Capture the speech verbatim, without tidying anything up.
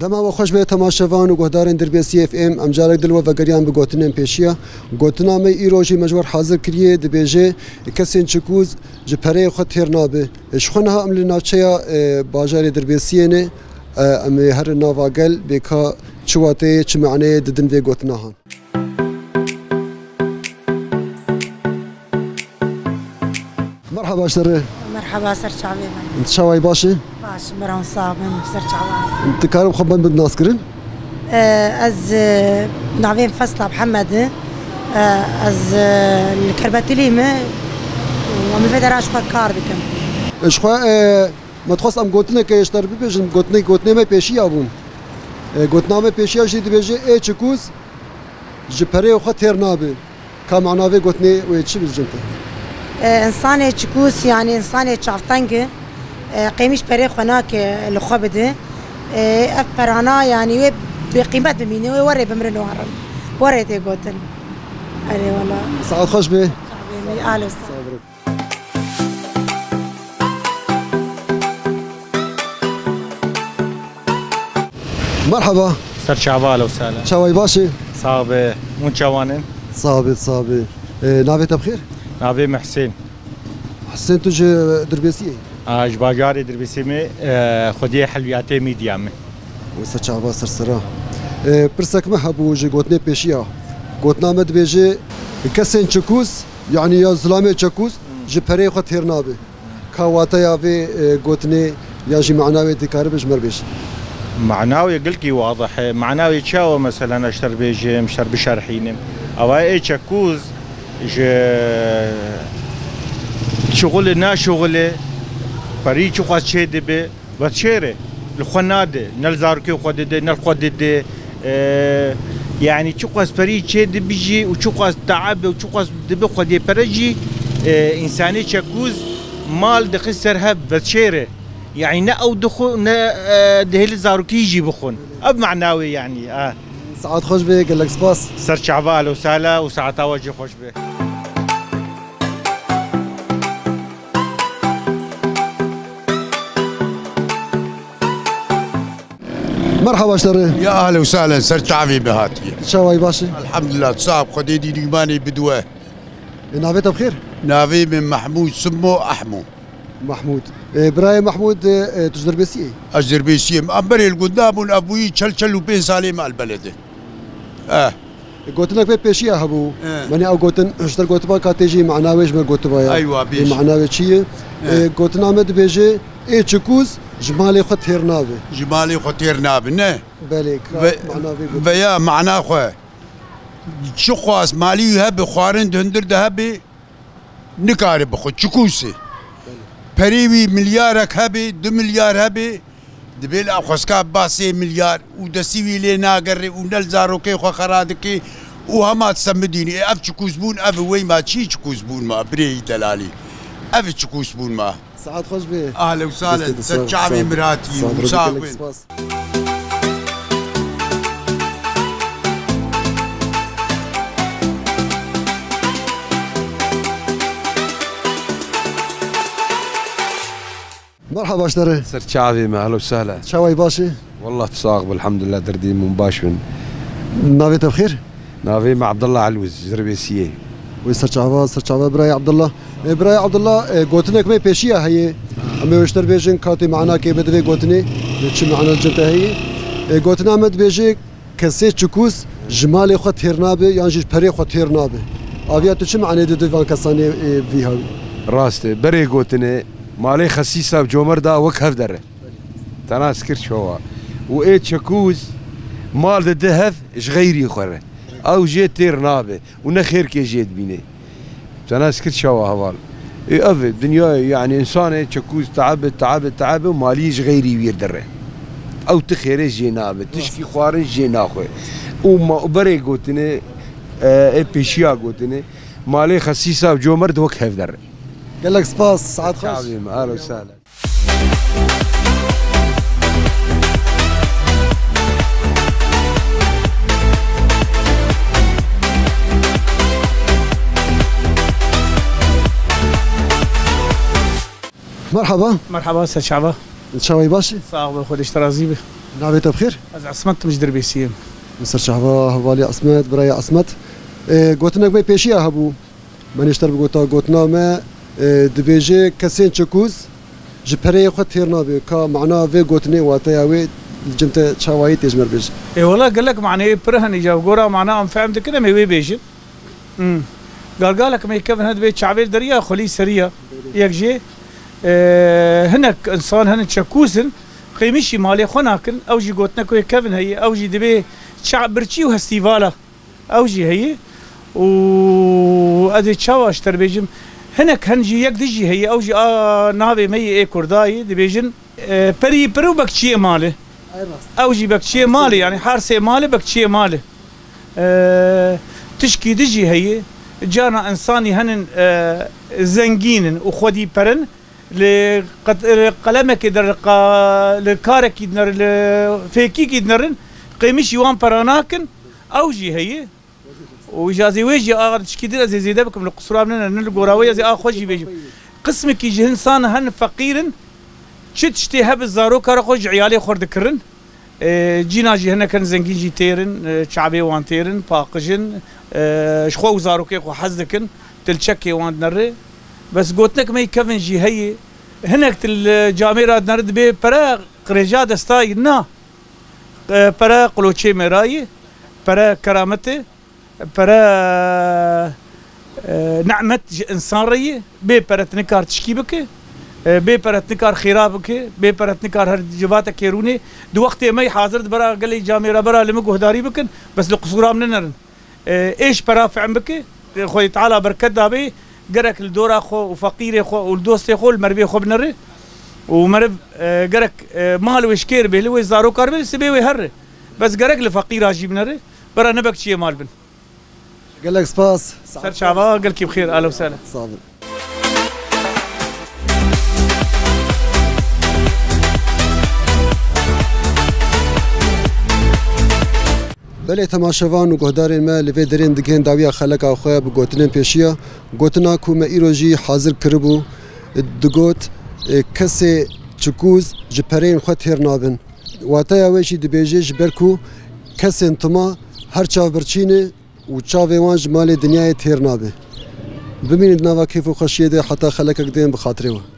Dema we xweş be temaşevan û guhdarên Dirbêsiyê F M, em carek din li we vegeriyan bi gotinên pêşiya. Gotina me îro jî me ji we re hazir kiriye, dibêje, kesên çikûz ji pereyê xwe têr nabe. Ji xwe niha em li navçeya, e, bajarê Dirbêsiyê ne, e, em ê herin nava gel, bê ka çi wateyê, çi maneyê didin vê gotina han. Merhaba ji te re. Merhaba, ser çavê me. Çawa yî, baş î? Baş, miran sax bin, ser çawa. Dikarim xwe ben bidin naskirin? Ee, ez, e, navê min Fesla Mihemed e. Ee, ez, e, li Kerbetilî me û em li vê dera ji xwe kar dikim. Ji xwe, e, me dixwest em gotineke ji te re bibêjin, gotinê, gotinê me pêşiya bûn. E, gotina me pêşiya jî dibêje, ê çikûz ji pereyê xwe têr nabe. Ka mana vê gotinê wê çi bicin te? E, însanê çikûs, yanî însanê çavteng e, e, qêmîş perê xwe nake li xwe bide. E, ev perana, yanî wê bêqîmet bimîne, wê werê bimirin û herin. Werê tê gotin. Erê wela. Saet xweş be. Çavê me, alo, sağ ol. Merhaba. Ser çava, ahlen û sehlen. Çawa yî, baş î? Sax be. Hûn çawan in? Sax be, sax be. E, navê te bi xêr? Navê min Husên. Husên, tu ji Dirbêsiyê yî? A, ji bajarê Dirbêsiyê me, e, xwediyê helwiyatê Mîdya me. Wisa çava ser sera. E, pirsek me hebû ji gotinê pêşiya. Gotina me dibêje, kesên çikûz, yanî ya zilamê çekûz, ji pereyê xwe têr nabe. Ka wateya vê, e, gotinê ya jî mana wê dikaribe ji me re bêje? Mana wê gelkî wadih e. Mana wê çawa, meselen, ez ji te re bêjim, ji te re bişerhînim. Ewa ê çekûz ji şixulê naşixulê perî çiqas çê dibe, ve çêre li xwe nade, ne li zarokê xwe dide, ne li xwe dide. E, yanî çiqas perî çê dibe jî û çiqas teab û çiqas dibe xwedê pere jî, e, însanê çekûz mal dixist ser hev, ve çêre. Yanî ne ew dixwe, ne, e, dihêle zarokî jî bixwin. Ev mana wê yanî, e. Saet xweş be, gelek spas. Ser çava, ahlen û sehlen û saeta we jî xweş be. Merhaba ji te re. Ya ahlen û sehlen, ser çavê me hatiye. Çawa yî, baş î? Elhamdulillah, sax, Xwedê dî nîmanê bidiwe. E, navê te bi xêr? Navê min Mehmûd Simo Ehmo. Mahmûd. E, birayê Mahmûd, e, tu ji Dirbêsiyê yî? Ez Dirbêsiyê yim. Em berê li gunda bûn, ev bûyî çel çel û pênc salê me li beled e. Eh. Gotinek pê pêşiya hebû. Eh. Menê ew gotin, ji te gotiba ka tê jî mana wê ji me gotiba ya. Eywa, bêje. Mana wê çi ye? Eh. E, gotina me dibêje, ê çikûz ji malê xwe têr nabe. Ji malê xwe têr nabe, ne? Belê, ka Ve-, mana vê gotin. Veya mana xwe. Çiqas malî wî hebe, xwarin di hundir de hebe, nikare bixwe, çikûs e. Perê wî milyarek hebe, du milyar hebe, dibê li xwezka ba sê milyar û destî wî lê nagere û ne li zarokê xwe xera dike û hema disemidînî. Ê, ev çikûs bûn, ev weyma çi çikûs bûn ma, birêyî delalî. Ev çikûs bûn ma. Saet xweş be. Ahlen û sehlen, ser çavê miratî û sax bin. Merhaba ji te re. Ser çavê me, ahlen û sehlen. Çawa yî, baş î? Wallah tu sax be, elhamdulillah, derdê min baş bin. Navê te bi xêr? Navê me Abdullah Elwiz, Zirbêsiyê. Wê ser çava, ser çava birayê Abdullah. E, birayê Abdullah, e, gotinek me pêşiya heye. Em ê ji te re bêjin, ka tu manakê bidivê gotinê, e, çi mana li cem te heye. E, gotina me dibêje, kesê çikûz ji malê xwe têr nabe, yan jî ji perê xwe têr nabe. Aviya tu çi manê didî van kesanê, e, vî hawî? Rast e, berê gotinê, malê xesîsa bi comerda wek hev dere. Te nas kir çawa. Û ê çekûz mal dide hev ji xeyrî xwe re. Ew jê têr nabe û ne xêrkê jê dibîne. Te nas kir çawa heval. Ê ev e, dinyayê, yanî însanê çekûz teabe, teabe, teabe û malî ji xeyrî wî re dire. Ew ti xêrê jê nabe, tişkî xwarin jê naxwe. Û ma-, berê gotinê, e, ê pêşiya gotinê, malê xesîsa û comerd wek hev dire. Gelek spas, saet xweş. Çavê me, ahlen û sehlen. Merhaba. Merhaba, ser çava. Çawa yî, baş î? Sax be, Xwedê ji te razî be. Navê te bi xêr? Ez Esmet, ji Dirbêsiyê me. Li ser çava hevalê Esmet, birayê Esmet. E, gotinek me pêşiya hebû. Me nêşter bi gota gotina me, e, dibêje kesên çekûz ji pereyê xwe têr nabe. Ka mana vê gotinê, wateya wê li cem te çawayî tê ji me re bêje. Ê wela gelek maneyê pir hene, îca bi gora mana em fehm dikin, em ê wê bêjin. Hmm. Galgalek me kevin hene dibê çavê li deriya xwelî seriya. Yek jê, e, hinek insan hene çekûz in, qêmişî malê xwe nakin, ew jî gotinek wê kevin heye, ew jî dibê ça birçî û hestîvala. Ew jî heye û ez ê çawa ji te re bêjim, hinek hen jî yek din jî heye, ew jî a navê me yê ê Kurdayê dibêjin, e, perî pir û bekçiyê malê. Ew jî bekçiyê malê, yanî her sê malê bekçiyê malê. E, tişkî din jî heye, carna insanî henin, e, zengîn in û xwedî perin, li qet-, li qelemekê din re, qa-, li karekî din re, li fêkîkî din re, qêmişî wan pera nakin, ew jî heye. Û îcazê wê jî a tişkî din ez ê zêde bikim, li qisûra min ne, ne li gora wê, ez ê a xwe jî bêjim. Qismekî ji însan hen feqîr in, çi tiştê hebe zaroka re xwe ji iyalê xwe re dikirin. E, cîna jî hinek hin zengîn jî têr in, e, çavê wan têr in, paqij in, e, ji xwe û zarokê xwe hez dikin, tilçekê wan dinere. Bes gotinek me yê kevin jî heye. Hinek til, e, camêra dinere dibê pere qirêja desta yî na. E, pere qiloçê mêra yî, pere keramet e. Pere, e, nemet ji însan re ye. Bê pere tu nikar tişkî bike. E, bê pere tu nikar xêra bike. Bê pere tu nikar her civatekê rûnê. Di wextê me yî hazir di bera gelê camêra bera li min guhdarî bikin. Bes li qisûra min nerin. E, ê ji pera fehm bike. E, Xwedê Teala berket dabe. Gerek li dora xwe û feqîrê xwe û li dostê xwe û li merivê xwe binere. Û meriv, e, gerek, e, mal wê ji kêr bê, li wê zarokar bê, li sibê wê here. Bes gerek li feqîra jî binere. Bera ne bekçiyê mal bin. Gelek spas. Ser çava, gelkî bi xêr, ahlen we sehlen. Sağ olun. Belê temaşevan û guhdarên me, li vê derê em digihên dawiya xeleka xwe bi gotinên pêşiya. Gotina ku me îro jî hazir kiribû, digot, e, kesê çikûz ji pereyên xwe têr nabin. Wateya wê jî dibêje, ji ber ku kesên tima her çavbirçî ne, û çavê wan ji malê dinyayê têr nabe. Bimînin di nava kêf û xweşiyê de heta xelekek din bi xatirê we.